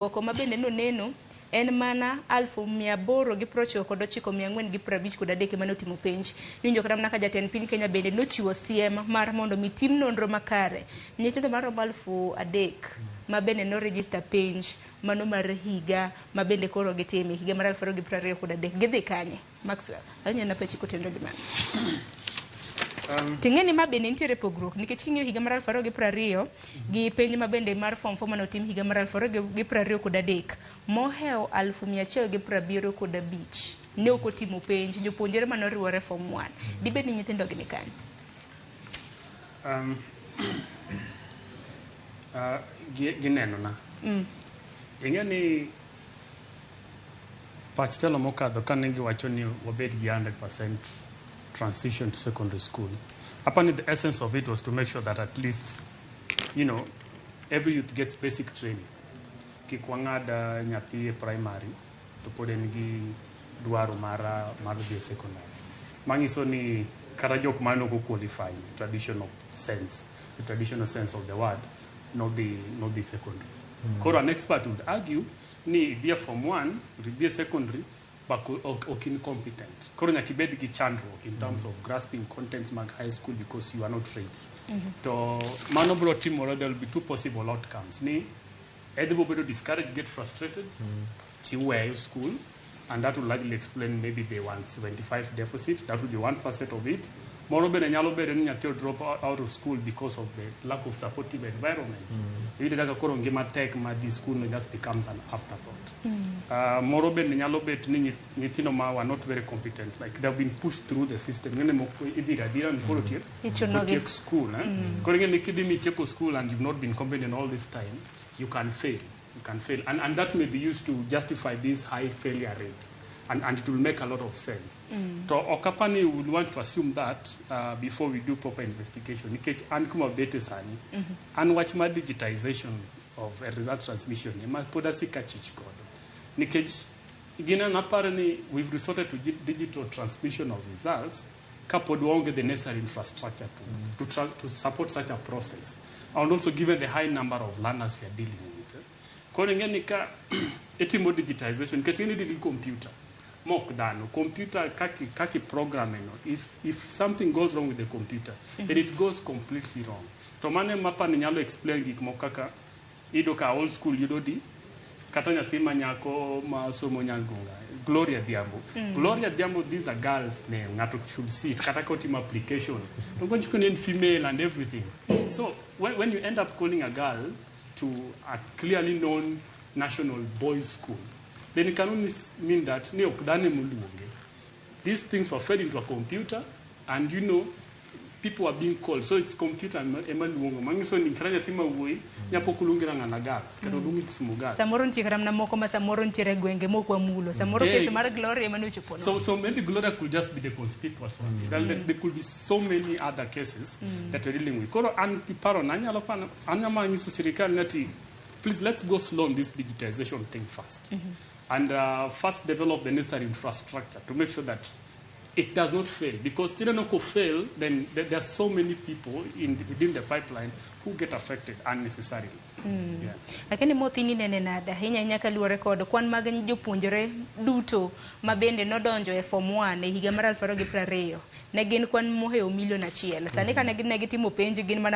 Duoko ma bende noneno en mana 899,453 emane otimo penj. Niwinjo kata mana ka jatend piny Kenya bende nochiwo siem mar mondo mi tim nonro makare. Nyithindo maromo 3000 ma bende no register penj mano mar higa ma bende koro gitime higa mar 2023 gidhi kanye? Maxwell, anyalo na pachi kotenore gi mano. Ting'e ni ma bende nitiere pogruok nikech king'iyo higa mar 2020 gi penj ma bende mar form 4 mane otim higa mar 2023 mohewo 175,000 ne ok otimo penj jopuonjre mane oriwore form 1. Dibed ni nyithindo gi ni kanye? Ginenona. Ing'e ni pach telo mokadho kane giwacho ni wabed gi 100% transition to secondary school. Apparently the essence of it was to make sure that at least, every youth gets basic training. Kik wang'ad nyathi e primary to pod en gi dwaro mar dhi e secondary. Manyiso ni kata jok mane ok qualify in the traditional sense, the traditional sense of the word, nodhi secondary. Koro an expert would argue ni idhi e form 1, idhi e secondary, but ok incompetent. Koro nyaka ibed gi chandruok in terms of grasping contents mag high school because you are not ready. To mano biro timore, there will be two possible outcomes. Ni either bo bedo discouraged, get frustrated, tiweyo school, and that will largely explain maybe the 175 deficit. That will be one facet of it. Moro bende nyalo bedo ni nyathi drop out of school because of the lack of supportive environment. Iyudo kaka koro ngima tek ma dhi school no just becomes an afterthought. Moro bende nyalo bet ni nyithindo ma were not very competent, like they have been pushed through the system. Ng'ene moko idhiro adhira ni koro tiek Ichunogi. Otiek school. Eh? Koro ing'e ni kidhi mitieko school and you've not been competent all this time, you can fail. You can fail. And that may be used to justify this high failure rate. And it will make a lot of sense. To ok apani we would want to assume that before we do proper investigation. Nikech an kuma bete sani, an wach mar digitization of a result transmission ema pod asika chich godo. Nikech gin an aparo ni we've resorted to digital transmission of results kapod waonge the necessary infrastructure to support such a process. And also given the high number of learners we are dealing with. Koro ing'e ni ka itimo digitization, nikech ing'e ni deal gi computer, mok dhano. Computer kaki program eno, if something goes wrong with the computer, then it goes completely wrong. To mano ema apani nyalo explain gik moko kaka iyudo ka old school yudo D, kata nyathi ma nyako ma somo Nyangonga, Gloria Dhiambo. Gloria Dhiambo, these are girls name, ng'ato should see it, kata ka otimo application. To gochiko ni en female and everything. So when you end up calling a girl to a clearly known national boys school, then it can only mean that ni ok dhano ema oluonge. These things were fed into a computer, and people are being called. So it's computer ema luongo. Manyiso ni kata nyathi ma wuoyi nyapok oluongi Rang'ana Girls, kata oluongi Kisumu Girls. Samoro nitie kata mana moko ma samoro nitiere e gwenge mok wamulo. Samoro case mar Gloria ema nochopo no. So maybe Gloria could just be the conspicuous one. There could be so many other cases that we're dealing with. Koro an paro na anyalo pano, an ema anyiso sirikal ni ati, please let's go slow on this digitization thing first. And first develop the necessary infrastructure to make sure that it does not fail. Because if it doesn't fail, then there are so many people within the pipeline who get affected unnecessarily. Lakini mothini nene nade ahinya ahinya kaluwore kod kwan mag jopuonjre duto ma bende nodonjo e form 1 e higa mar 2020 ne gin kwan mohewo milion achiel. Sani ka ne gitimo penj gin mana